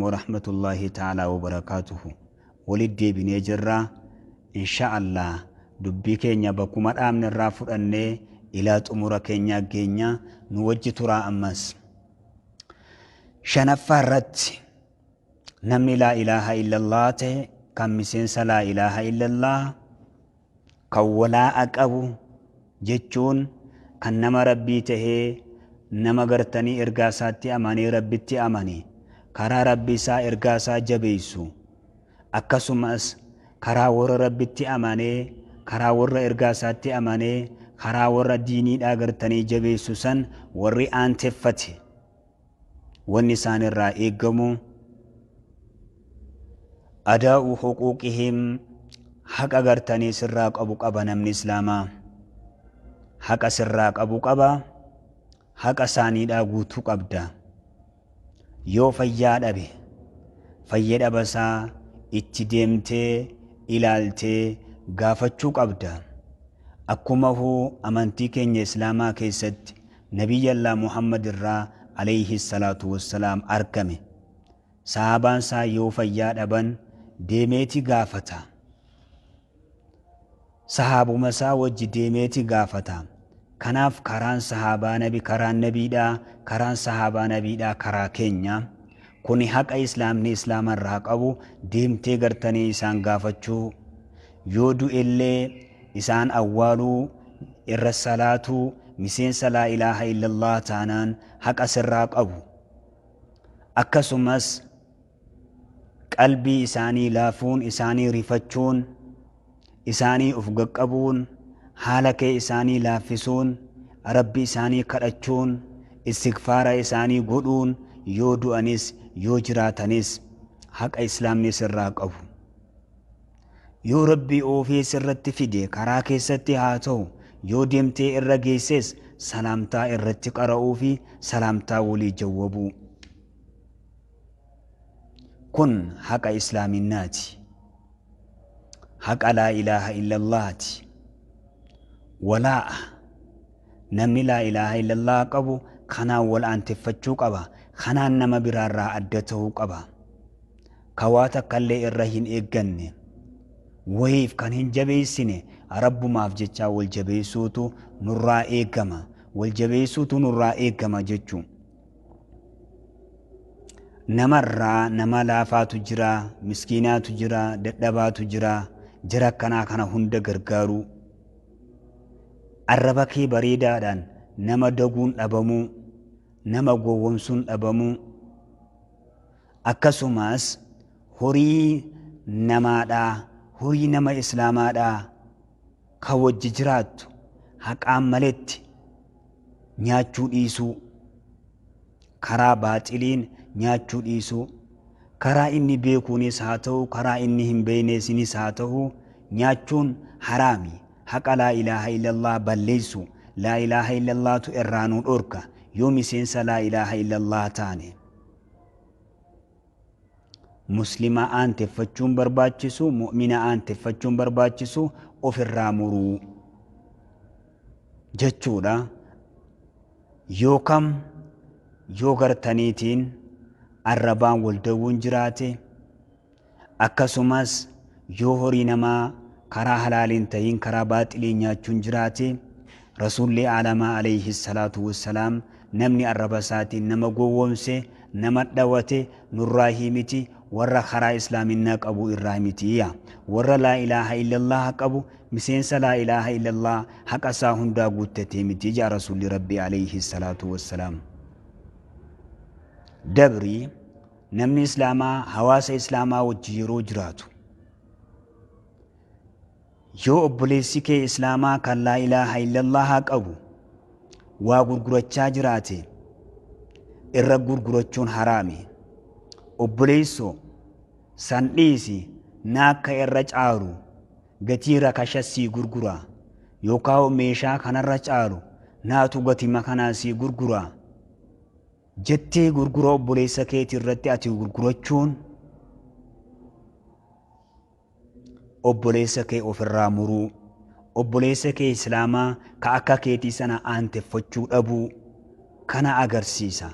Warahmatullaahi ta'aalaa wabarakaatuhu. Walitti deebinee jirra. Insha Allah dubbii keenya bakkuma dhaabne irraa fudhannee ilaa xumura keenyaa geenya, nu wajji turaa ammas. Shanaffaa irratti, namni laa ilaaha illallah ta'e, kan miseensa laa ilaaha illallah, kan walaa'a qabu jechuun kan nama Rabbii tahee, nama gartanii ergaa isaatti amanee, Rabbitti amane, karaa Rabbi isaa ergaa isaa jabeessu, akkasumas karaa warra Rabbitti amanee, karaa warra ergaa isaatti amanee, karaa warra diiniidhaa gartanii jabeessu san warri aanteffate, wanni isaan irraa eeggamu adaa'u huquuqihim, haqa gartanii sirraa qabu qaba. Namni Islaamaa haqa sirraa qabu qaba, haqa isaaniidhaa guutuu qabda. Yoo fayyaa dhabe, fayya dhabasaa itti deemtee ilaaltee gaafachuu qabda. Akkuma huu amantii keenya Islaamaa keessatti Nabiyyallaa Muhammad irraa alayhi salaatu wassalaam argame, sahaabaan isaa yoo fayyaa dhaban deemeeti gaafata, sahaabuma isaa wajji deemeeti gaafata. Kanaaf karaan sahaabaa nabi, karaan nabiidhaa, karaan sahaabaa nabiidhaa karaa keenya. Kuni haqa Islaamni Islaamarraa qabu, deemtee gartanii isaan gaafachuu, yoo du'ellee isaan awwaaluu, irra salaatuu, miseensa laa ilaaha illallah taanaan haqa sirraa qabu. Akkasumas qalbii isaanii laafuun, isaanii rifachuun, isaanii uf gaqqabuun, haala kee isaanii laaffisuun, Rabbi isaanii kadhachuun, istigfaara isaanii godhuun, yoo du'anis yoo jiraatanis haqa Islaamni sirraa qabu. Yoo Rabbi oofee sirratti fide, karaa keessatti haa ta'u, yoo deemtee irra geesses, salaamtaa irratti qara'uu fi salaamtaa walii jawwabuu, kun haqa Islaaminaati, haqa laa ilaaha illallaati. Walaa'a namni laa ilaaha illallah qabu kanaan wal aanteffachuu qaba, kanaan nama biraarraa adda ta'uu qaba. Kawaa takkallee irra hin eegganne, wayiif kan hin jabeessine, Rabbumaaf jechaa wal jabeessuutu nurraa eegama, wal jabeessuutu nurraa eegama jechuu. Namarraa nama laafaatu jira, miskiinaatu jira, dadhabaatu jira, jara akkanaa kana hunda gargaaruu, arraba kee bareedaadhaan nama daguun dhabamuu, nama gowwomsuun dhabamuu. Akkasumas horii namaadhaa, horii nama Islaamaadhaa kan wajji jiraattu haqaan maletti nyaachuu dhiisuu, karaa baaxiliin nyaachuu dhiisuu, karaa inni beekuunis haa ta'u, karaa inni hin beekneesinis haa ta'u, nyaachuun haraami. Haqa laa ilaaha illallah balleessu, laa ilaaha illallaatu irraa nu dhorka yoo miseensa laa ilaaha illallah taane. Muslima aanteffachuun barbaachisu, mu'mina aanteffachuun barbaachisu, ofirraa muruu jechuudha. Yoo kam yoo gartaniitiin arrabaan wal dawwuun jiraate, akkasumas yoo horii namaa karaa halaaliin tahin karaa baaxiliin nyaachuun jiraate, Rasuulli aalamaa alayhi salaatu wassalaam namni arraba isaatiin nama gowwoomse, nama dhawate, nurraa miti, warra karaa Islaaminaa qabu irraa miti yaa. Warra laa ilaaha illallah qabu, miseensa laa ilaaha illallah haqa isaa hundaa guuttatee miti jaa Rasuulli Rabbi alayhi salaatu wassalaam. Dabri namni Islaamaa hawaasa Islaamaa wajji yeroo jiraatu, yoo obboleessi kee Islaamaa kan laa ilaaha illallah qabu waa gurgurachaa jiraate, irra gurgurachuun haraami. Obboleessoo, san dhiisi, naakka irra caalu gatii rakasha sii gurgura, yookaan meeshaa kanarra caalu naatu gatima kanaa sii gurgura jettee gurgura obboleessa keetii irratti ati gurgurachuun obboleessa kee ofirraa muruu, obboleessa kee Islaamaa ka akka keetii sana aanteffachuu dhabuu kana agarsiisa.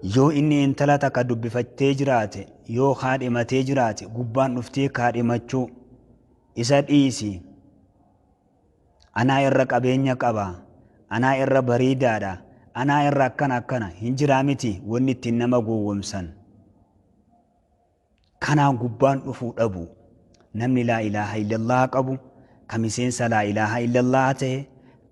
Yoo inni intala takka dubbifattee jiraate, yoo kaadhimatee jiraate, gubbaan dhuftee kaadhimachuu isa dhiisi. Anaa irra qabeenya qaba, anaa irra bareedaadha, anaa irra akkana akkana hin jiraa miti wanni ittiin nama gowwomsan. Kanaan gubbaan dhufuu dhabu. Namni laa ilaaha illallah qabu, ka miseensa laa ilaaha illallah ta'e,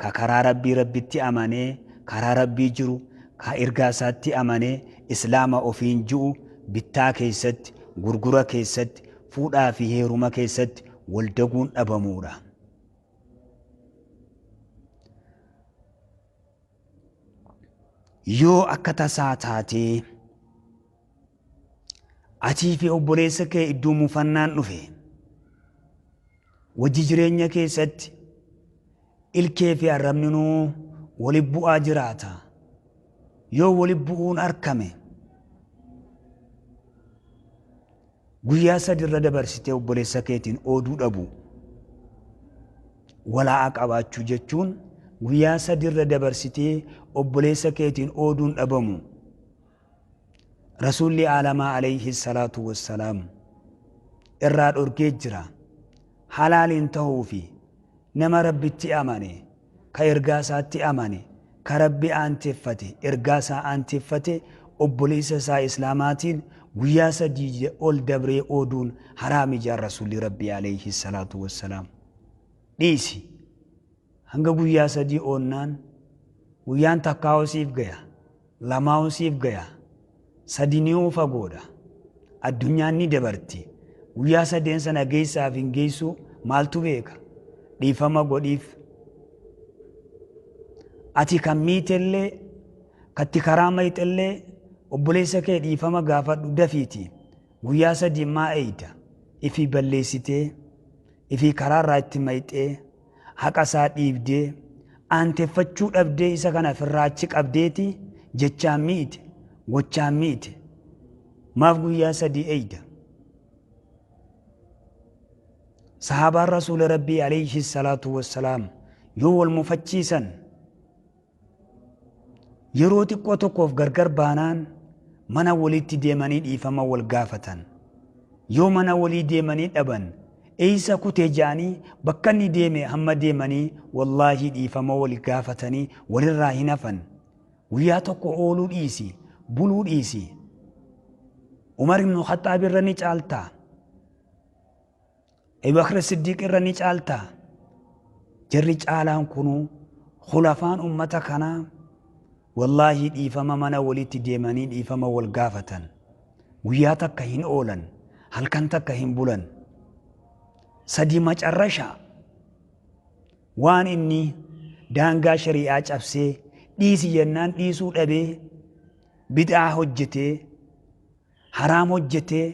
ka karaa Rabbii Rabbitti amanee, karaa Rabbii jiru, ka ergaa isaatti amanee, Islaama ofiin ji'u, bittaa keessatti, gurgura keessatti, fuudhaa fi heeruma keessatti wal daguun dhabamuudha. Yoo akka tasaa taatee atii fi obboleessa kee iddoo mufannaan dhufe, wajji jireenya keessatti ilkee fi arrabninuu wali bu'aa jiraata. Yoo wali bu'uun arkame, guyyaa sadi irra dabarsitee obboleessa keetiin ooduu dhabu. Walaa'a qabaachuu jechuun guyyaa sadi irra dabarsitee obboleessa keetiin ooduun dhabamu. Rasuulli aalamaa alayhi salaatu wassalaam irraa dhorkee jira. Halaaliin ta'uu fi nama Rabbitti amane, ka ergaa isaatti amane, ka Rabbi aanteeffate, ergaa isaa aanteeffate, obboleessa isaa Islaamaatiin guyyaa sadii ol dabree ooduun haraami jaan Rasuulli Rabbi alayhi salaatu wassalaam. Dhiisi. Hanga guyyaa sadii oonnaan guyyaan takkaa'uu siif gaya, lamaa'uu siif gaya, sadini'uu fagoodha. Addunyaan ni dabarti. Guyyaa sadeen sana geessaaf hin geessu maaltu beeka? Dhiifama godhiif. Ati kan miitellee, katti karaa mayxellee obboleessa kee dhiifama gaafadhu dafiiti. Guyyaa sadii maa eeyda? Ifii balleessitee, ifii karaarraa itti mayxee, haqa isaa dhiibdee, aanteeffachuu dhabdee isa kana ofirraa achi qabdeeti jechaan miite, gochaan miite. Maaf guyyaa sadii eeyda? Sahaabaan Rasuula Rabbii alayhi salaatu wassalaam yoo wal mufachiisan yeroo xiqqoo tokkoof gargar baanaan mana walitti deemanii dhiifama wal gaafatan. Yoo mana walii deemanii dhaban, eeysa kutee ja'anii bakka inni deeme hamma deemanii wallaahi dhiifama wal gaafatanii walirraa hin hafan. Guyyaa tokko ooluu dhiisi, buluu dhiisi. Umar ibn Khaxaab irra ni caaltaa. Abubakar Siddiq irra ni caaltaa. Jarri caalaan kunuu khulafaan ummata kanaa wallaahi dhiifama mana walitti deemanii dhiifama wal gaafatan. Guyyaa takka hin oolan, halkan takka hin bulan. Sadi macarrasha waan inni daangaa shari'aa cabsee dhiisi jennaan dhiisuu dhabee bid'aa hojjetee haraam hojjetee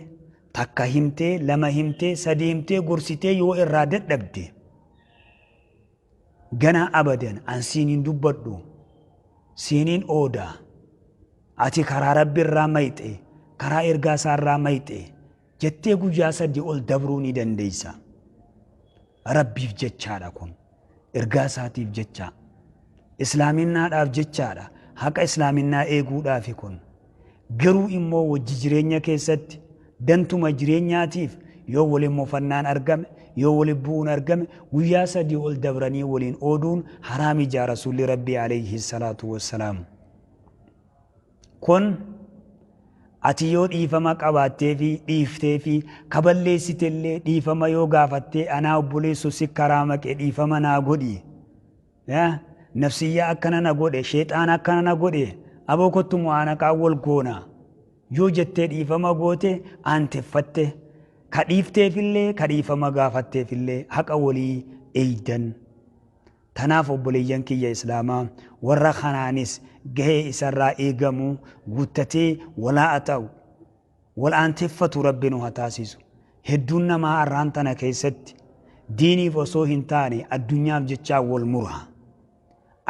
takka himtee lama himtee sadi himtee gorsitee yoo irraa dadhabde ganaa abadan an siiniin dubbadhu, siiniin ooda, ati karaa Rabbi irraa mayxe, karaa ergaa isaa irraa mayxe jettee guyyaa sadii ol dabruu ni dandeessa. Rabbiif jechaadha kun. Ergaa isaatiif jecha. Islaaminaadhaaf jechaadha. Haqa islaaminaa eeguudhaafi kun. Garuu immoo wajji jireenya keessatti dantuma jireenyaatiif yoo waliin mufannaan argame, yoo waliin bu'uun argame, guyyaa sadii ol dabranii waliin ooduun haraami jaa Rasuulli Rabbii alayhi salaatu wassalaam. Kun ati yoo dhiifama qabaattee fi dhiiftee fi kaballeessitellee dhiifama yoo gaafattee anaa obboleessu si karaa maqee dhiifama naa godhi. Nafsiyyaa akkana na godhe, sheexaana akkana na godhe, aboo kottu mu'aanaqaa wal goona. Yoo jettee dhiifama goote aanteeffatte, ka dhiifteefillee ka dhiifama gaafatteefillee haqa walii eeydan. Tanaaf obboleeyyan kiyya Islaamaa warra kanaanis gahee isarraa eegamu guuttatee walaa'a ta'u, wal aanteeffatu Rabbi nu haa taasisu. Hedduun namaa arraan tana keessatti diiniif osoo hin taane addunyaaf jechaa wal mura.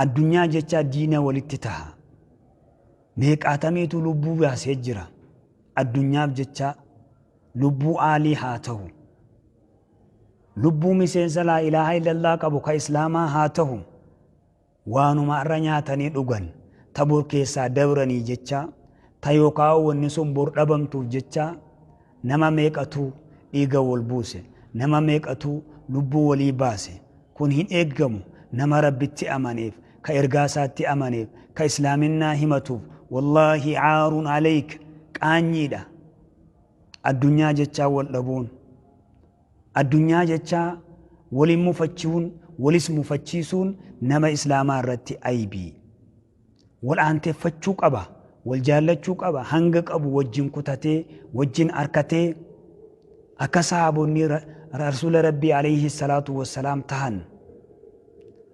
Addunyaa jechaa diina walitti taha. Meeqaatamiitu lubbuu baasee jira. Addunyaaf jecha lubbuu aalii haa ta'u. Lubbuu miseensa laa ilaaha illallah qabu ka Islaamaa haa ta'u. Waanuma irra nyaatanii dhugan tabor keessaa dabranii jecha Ta yookaan wanni sun bor dhabamtuuf jecha nama meeqatu dhiiga wal buuse, nama meeqatu lubbuu walii baase. Kun hin eeggamu nama Rabbitti amaneef, ka ergaa isaatti amaneef, ka islaaminaa himatuuf. Wallaahi caarun aleyk, qaanyiidha. Addunyaa jechaa wal dhabuun, addunyaa jechaa waliin mufachiun, walis mufachiisuun nama islaamaa irratti aybii. Wal aanteeffachuu qaba, wal jaallachuu qaba, hanga qabu wajjin kutatee, wajjin arkatee, akka sahaabonni rasuula Rabbii alayhi salaatu wassalaam tahan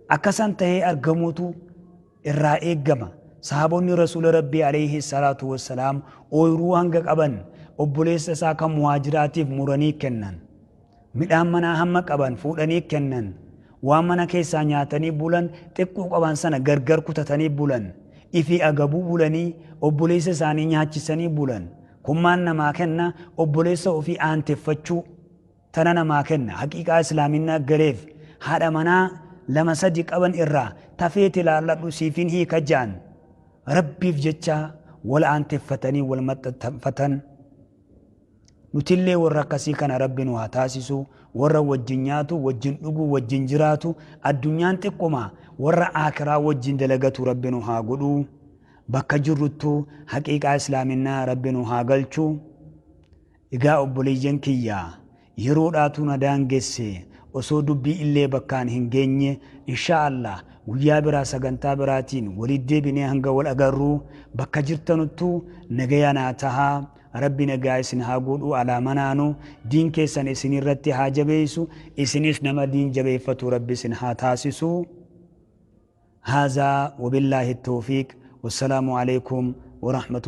akkasan tahee argamuutu irraa eeggama. Sahaabonni rasuula Rabbii alayhi salaatu wassalaam ooyruu hanga qaban obboleessa isaa kan muhaajiraatiif muranii kennan, midhaan manaa hamma qaban fuudhanii kennan, waan mana keessaa nyaatanii bulan xiqqoo qaban sana gargar kutatanii bulan, ifii agabuu bulanii obboleessa isaanii nyaachisanii bulan. Kun maal namaa kenna? Obboleessa ofii aanteeffachuu tana namaa kenna. Haqiiqaa islaaminaa galeef haadha manaa lama sadi qaban irraa tafeeti ilaalladhu siifin hiika ja'an, Rabbiif jecha wal aanteeffatanii wal maxxanfatan. Nutillee warra akkasii kana Rabbi nu haa taasisu, warra wajjin nyaatu, wajjin dhugu, wajjin jiraatu, addunyaan xiqquma, warra aakiraa wajjin dalagatu Rabbi nu haa godhu. Bakka jirruttu haqiiqaa islaaminaa Rabbi nu haa galchu. Egaa obboleeyyan kiyya, yeroodhaatu na daangesse, osoo dubbii illee bakkaan hin geenye. Insha Allah guyyaa biraa sagantaa biraatiin walitti deebinee hanga wal agarru bakka jirtanuttu nagaya naa tahaa. Rabbi nagaa isin haa godhu, alaa manaanu diin keessan isin irratti haa jabeessu, isinis nama diin jabeeffatu Rabbi isin haa taasisu. Haazaa wabillaahi tawfiiq, wassalaamu alaikum warahmatullahi.